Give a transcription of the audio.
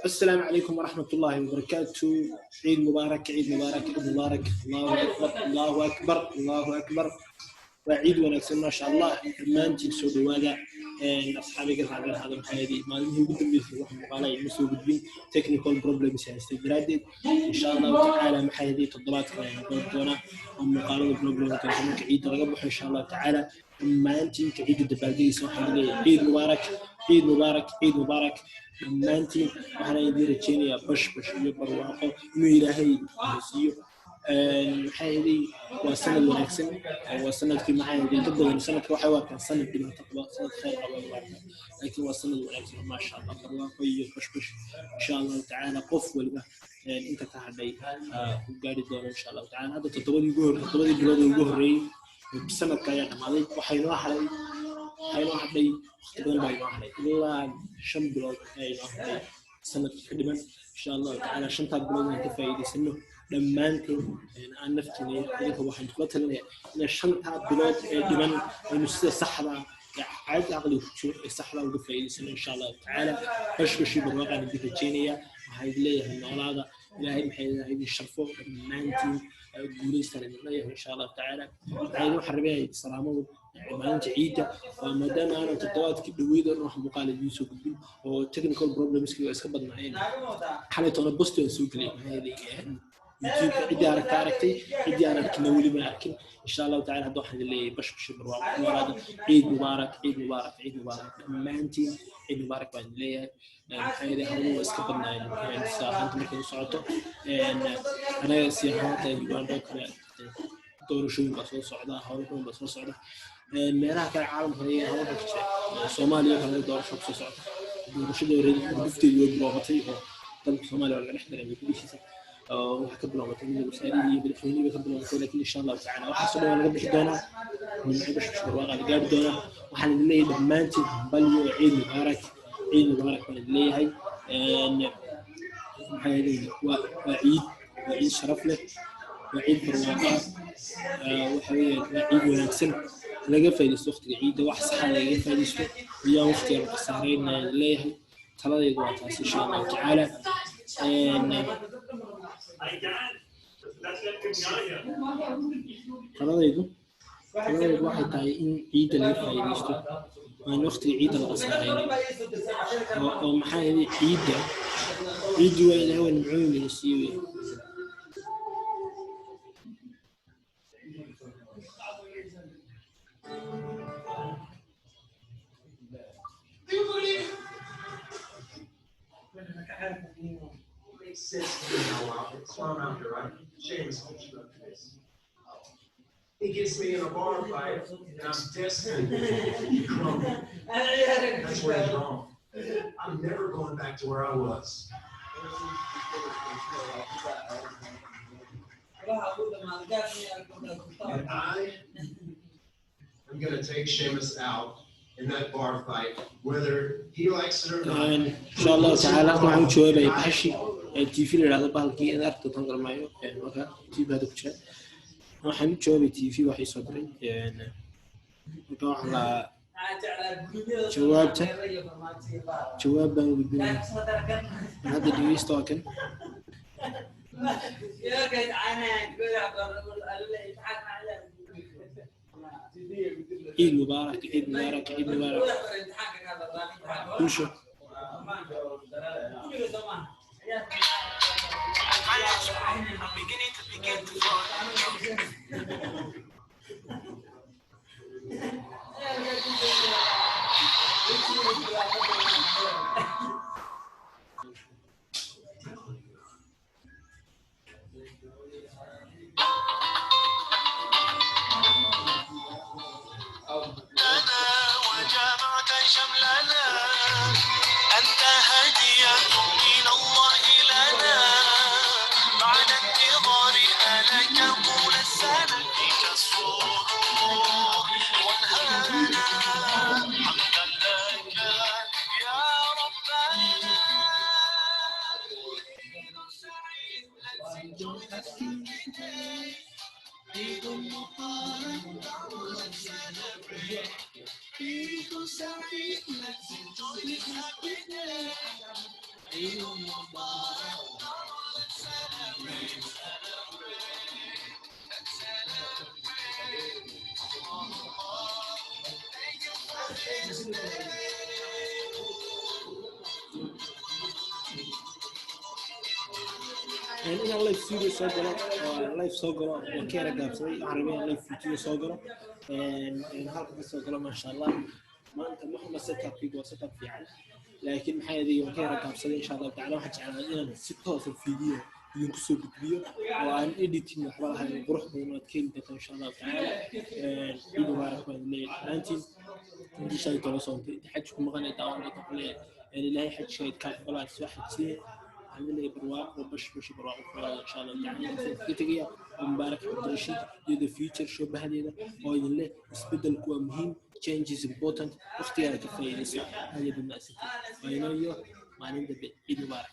Asalaamu calaykum waraxmat ullaahi wabarakaatu. Ciid mubaarak, ciid mubaarak, ciid mubaarak. Allahu akbar, allahu akbar, allahu akbar. Waa ciid wanaagsan, maasha Allah. Dhammaantiin soo dhowaada. Asxaabiga raagan hada, maxaa maalmihii ugu dambeysay wax muuqaala ima soo gudbin, technical problems haystay daraaddeed. Insha Allahu tacaala, maxaa yeelay, toddobaadkan ayaan noqon doonaa oo muuqaalada problemka marka ciidda laga baxo, insha Allahu tacaala. Dhammaantiin inta ciidda dabaaldegaysa waxaan leeyahay ciid mubaarak, ciid mubaarak, ciid mubaarak dhammaantiin. Waxaan idiin rajeynayaa bashbash iyo barwaaqo inuu Ilaahay siiyo. Maxaa yeelay, waa sanad wanaagsan, waa sanadkii, maxaa yeelay, dad badan sanadka waxay u arkaan sanad dhibaato qaba, sanad khayr qaba u arkaan, laakiin waa sanad wanaagsan, maasha Allah, barwaaqo iyo bashbash insha Allahu tacaala. Qof waliba inta ka hadhay u gaari doono, insha Allahu tacaala. Hadda 7dii bilood ee ugu horreeyey sanadka ayaa dhamaaday. Waxaa inoo hadhay waqti badan baa inoo hadhay, ilaa 5 bilood ayaa inoo hadhay sanadka ka dhiman, insha Allahu tacaala. Shantaa bilood inaan ka faa'iidaysano dhammaanteen. Aan naftiina idinka waxaan kula talinaya inaan shantaa bilood ee dhiman aynu sida saxda ee caadi caqliga ku jiro ee saxda uga faa'iidaysano, insha Allahu tacaala. Bashbashii barwaaqaan idin rajeynaya. Waxaa idin leeyahay noolaada, Ilaahay maxay idin sharfo dhammaantiin, guulaystaan idin leeyahay, insha Allahu tacaala. Waxaan rabay salaamadu maalinta ciidda, waa maadaama aanan toddobaadkii dhaweyd oo dhan wax muuqaal idiin soo gudbin oo technical problemski waa iska badnaayeen. Xalay toona post aan soo geliyay, maxaa yeelay, YouTube ciddii aragta aragtay, ciddii aan arkina weli ma arkin, insha Allahu tacala. Hadda waxaan idin leeyahay bashbashi barwaaqo ku noolaada. Ciid mubaarak, ciid mubaarak, ciid mubaarak dhammaantiin. Ciid mubaarak baan idin leeyahay. Maxaa yeelay, hawluhu waa iska badnaayeen si ahaanta markay u socoto. Anaga si ahaanta Uganda oo kale doorashooyin baa soo socda, howlo badan baa soo socda. Meelaha kale caalamka ayaa howlo ka jira. Soomaaliya kale doorasho kusoo socota, doorashada hurgufteedu way bilaabatay oo dalka Soomaaliya waa laga dhex dareemay gudihiisa oo waxaa ka bilaabatay midda wasaarihii iyo madaxweynihii bay ka bilaabatay. Laakiin insha Allahu tacaala waxaasoo dhan waa laga bixi doonaa, nimco bashbash barwaaqa la gaari doonaa. Waxaan idin leeyahay dhammaantiin hambalyo, ciid mubaarak, ciid mubaarak baan idin leeyahay. Maxaa yeelay, waa ciid, waa ciid sharaf leh, waa ciid barwaaqa ah. Waxa weeyaan waa ciid wanaagsan. Laga faa'iidaysto waqtiga ciidda, wax saxa lagaga faa'iidaysto iyaan waqtiga la khasaarayn ayaan leeyahay. Taladaydu waa taas, insha Allahu tacaala. Taladaydu waxay tahay in ciidda laga faa'iidaysto, aan waqtiga ciidda la khasaaraynin, oo maxaa yeelay, ciiddu waa Ilaahay waa nimcooyin ina siiyey wey. Makes sense to me now, Wild. That's why I'm out here, right? Seamus holds you up to this. He gets me in a bar fight, and I'm destined to crumble. That's where he's wrong. I'm never going back to where I was. And I am gonna take Seamus out in that bar fight, whether he likes it or not. Insha Allahu tacaala, halkan waxaan u jawaabaya bahashi TV la yidhahdo, bahalkii in arki doontaan garamaayo. Marka TV hadda ku jira waxaan u jawaabay TV waxay soo diray. Marka waxaan lahaa jawaabta, jawaab baan gudbinaya hadda. Dhegeysta, waa kan. Ciid mubaarak, ciid mubaarak, ciid mubaarak bulsho. I'm beginning to begin to fall. لنا وجمعت شملنا، أنت هدية من الله لنا بعد انتظار لك طول السنة، فيك السرور والهنا، حمدا لك يا ربنا. عيد سعيد، let's enjoy this happy day. عيد مبارك، let's celebrate. Eid, let's enjoy this happy day. Eid Mubarak, let's celebrate, celebrate, let's celebrate. Allah, thank you for this day. Inaan live studio soo galo oo live soo galo waan ka yara gaabsaday. Waxaan rabay inaan live video soo galo, halka ka soo galo. Maasha Allah, maanta maxuma setupkayga waa setup fiican, laakiin maxaa yeelay waan ka yara gaabsaday. Insha Allahu tacala waxaan jeclaa inaan si toosa video idinku soo gudbiyo oo aan editing waxba lahayn, qurux badan oo aad ka heli doontaan insha Allahu tacaala. Ciid mubaarak baan leeyahay dhammaantiin. Intii shalay tola soontay, intii xaj ku maqan ee daawan doonta, waxaan leeyahay Ilaahay xajka idka aqbalaa, soo xajsiye. Waxaan leeyahay barwaaqo, bash bash, barwaaqo kulaada insha Allahu tacaala. Intaan kaga tegaya waa Mubaarak Cabdirashiid iyo The Future Show bahdeeda oo idin leh isbedelku waa muhiim, change is important, waqtigaada ka faa'iidayso. Aad iyo aad mahadsantihiin. Waa inoo iyo maalin dambe. Ciid mubaarak.